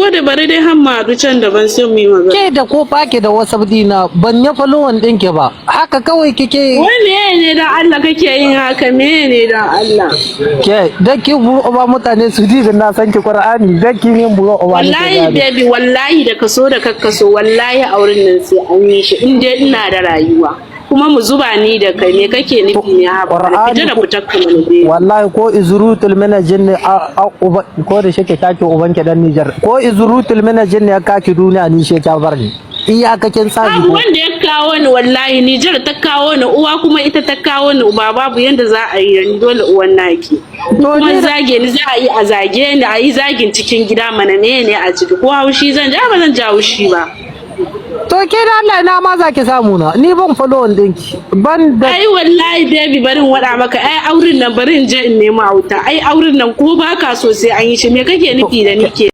gode, bari dai har mu haɗu can daban sai mu yi magana. Ke da ko baki da WhatsApp dina, ban ya following ɗinki ba. Haka kawai kike. Wai meye ne dan Allah kake yin haka? Meye ne dan Allah? Ke dan ki buru uba, mutane su ji da na san ki. Qur'ani dan ki yin buru uba nake Wallahi gane. baby, wallahi da kaso da kakkaso, wallahi auren nan sai an yi shi in dai ina da rayuwa. Kuma mu zuba ni da kai, me kake nufi ne haka? Qur'ani Fita da fitar ka mana, baby. Wallahi ko izrutul mina jinni a uba ko da shike take uban ki dan Niger, ko izrutul mina jinni ya kaki duniya, ni she ta bar ni iyakakin tsabi Babu ko wanda ya kawo ni, wallahi Nijar ta kawo ni uwa, kuma ita ta kawo ni uba. Babu yanda za a yi ni, dole uwan naki. To Kuma ni zage ni za a yi, a zage ni, a yi zagin cikin gida mana. Me ne a ciki? Ko haushi zan ja? Ba zan ja haushi ba. To ke da Allah, ina ma za ki samu na? Ni ban following ɗinki ban da Ai wallahi baby, barin wada maka, ai auren nan, bari in je in nemi auta. Ai auren nan ko baka so sai an yi shi. Me kake nufi da ni ke?